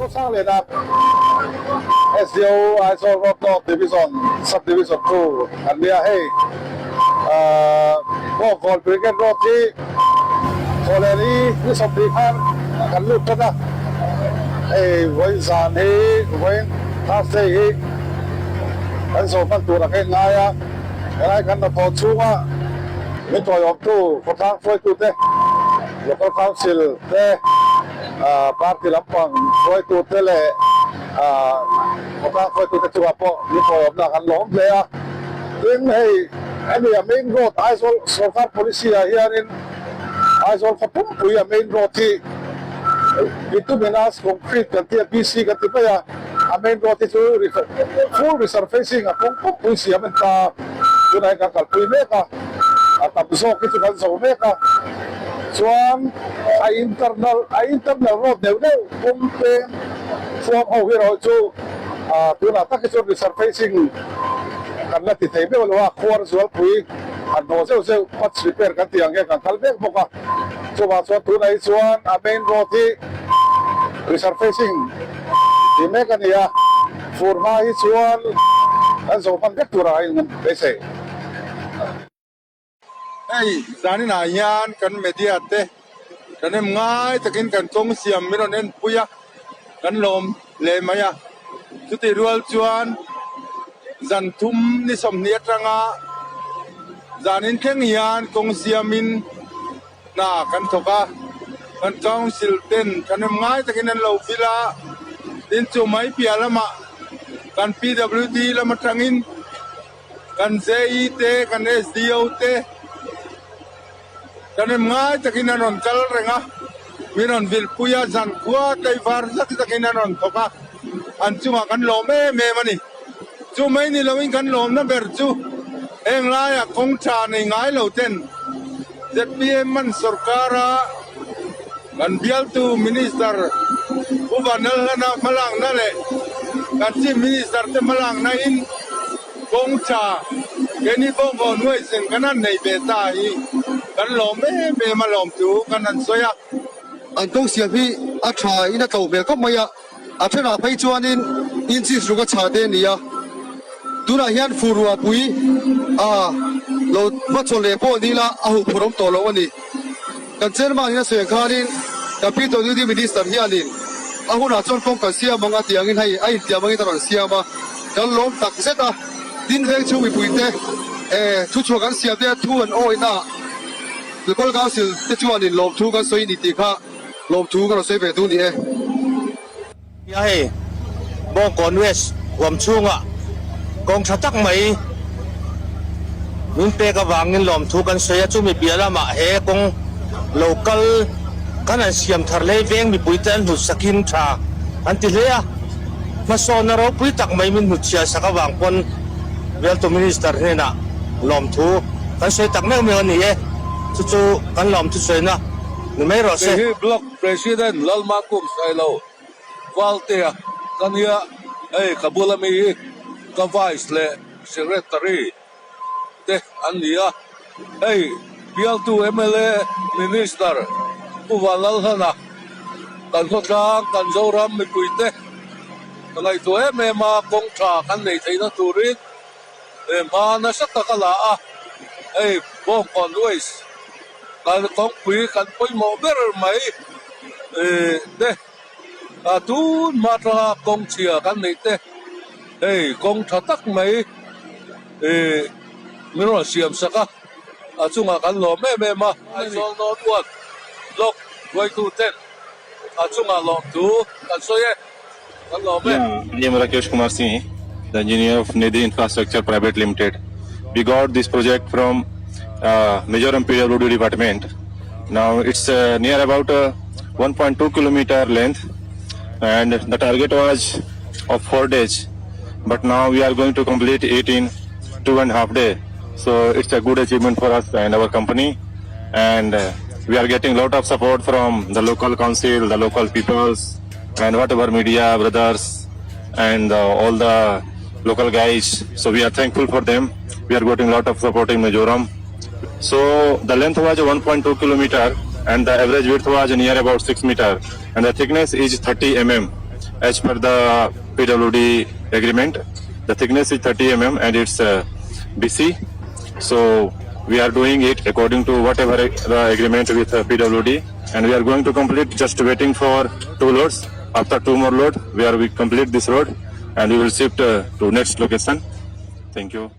Zosangliana SDO Aizawl Road North Division Sub Division 2 an nia hei Bawngkawn Brigade Road hi Thawhlehni ni 20 khan kan lut tan a, hei vawiin zan hi vawiin Thursday hi kan zo hman tur a ka inngai a, helai kan hnathawh chhunga min tawiawmtu khawtlang hruaitute Local Council te Party lampang hruaitute leh khawtlang hruaitute chungah pawh min tawiawmna kan lawm hle a. Tin, hei hemi a main road Aizawl sorkar policy ah hianin Aizawl khaw pumpui a main road hi bituminous concrete kan ti a, BC kan ti mai a, a main road hi chu full resurfacing a kawng pumpui siam a ni ta a, tunah hian kan kalpui mek a, a tam zawk hi chu kan zo mek a, chuan a internal a internal road neuh neuh kawng peng huam ho hi erawh chu tunah tak hi chuan resurfacing Kan la ti thei meuh lo a, khuar zualpui han hnawh zeuh zeuh patch repair kan tih ang hian kan kal mek bawk a. Chuvang chuan tunah hi chuan a main road hi resurfacing tih mek a ni a, fur hma hi chuan kan zo hman vek turah a in beisei. Hei zaninah hian kan media te kan em ngai takin kan kawng siam min rawn en pui a, kan lawm leh mai a. Chutih rual chuan zan thum ni 20 atanga zanin thleng hian kawng siamin hna kan thawk a, kan council ten thahnem ngai takin an lo vil a, tin chu mai piah lamah kan PWD lam atangin Kan JE te, kan SDO te kan rem ngai takin an rawn kal reng a, min rawn vilpui a, zankhua tlaivar zak zakin an rawn thawk a, an chungah kan lawm em em a ni. Chu mai ni loin kan lawmna ber chu heng laiah kawng tha nei ngai lo ten zpm man sawrkara kan bialtu Minister Pu Vanlalhlana hmalakna leh kan Chief Minister te hmalakna in Kawng tha keini Bawngkawn huaisen kan han nei ve ta hi kan lawm em em a lawm thu kan han sawi a. An kawng siam hi a tha in a tlo hmel khawp mai a, a thenah phei chuanin inches ruk a chha te a ni a, tunah hian furua pui a lo hmachhawn leh pawh ni ila a huh phur awm tawh lo a ni. Kan chairman in a sawi ang khanin kan PWD Minister hianin a hunah chuan kawng kan siam ang a tih angin hei a intiam angin a rawn siam a, kan lawm tak zet a, tin veng chhung mipuite eh thuchhuah kan siam te thu an awihna ah Local Council te chuanin lawmthu kan sawi ni tih kha lawmthu ka rawn sawi ve duh ni e. Nia hei Bawngkawn West huam chhungah kawng tha tak mai min pek avangin lawmthu kan sawi a, chumi piah lamah he kawng lo kal kan han siam thar hlei veng mipuite an hlut sakin tha an ti hle a, hmasawnna ropui tak mai min hnutchhiah sak avang pawn Bialtu Minister hnenah lawmthu kan sawi tak meuh meuh a ni e, chu chu kan lawmthu sawina ni mai rawh se. Kei hi Block President Lalmakum Sailo Valtea ka nia, hei ka bula mi hi ka Vice leh Secretary te an ni a, hei bialtu mla Minister Pu Vanlalhlana kan khawtlang kan Zoram mipuite ka ngaihtuah em em a, kawng tha kan nei theihna turin he hma nasa tak a la a, hei Bawngkawn Waste kan kawngpui kan pawimawh ber mai te a tun hma atanga kawng chhia kan neih te hei kawng tha tak mai ih min rawn siam sak a a chungah kan lawm em em a Aizawl North Ward Block hruaitu ten a chungah lawmthu kan sawi e kan lawm e. I am Rakesh Kumar Singh, the engineer of Nidhi Infrastructure Private Limited. We got this project from Mizoram PWD department. Now it's near about 1.2 kilometer length and the target was of 4 days. But now we are going to complete it in 2.5 day. So it's a good achievement for us and our company. And we are getting lot of support from the local council, the local peoples and whatever media brothers and all the local guys. So we are thankful for them. We are getting lot of support in Mizoram. So the length was 1.2 kilometer and the average width was near about 6 meter and the thickness is 30 mm. as per the PWD agreement. The thickness is 30 and it's BC. So we are doing it according to whatever the agreement with PWD and we are going to complete just waiting for two loads. After two more load, we complete this road and we will shift to next location. Thank you.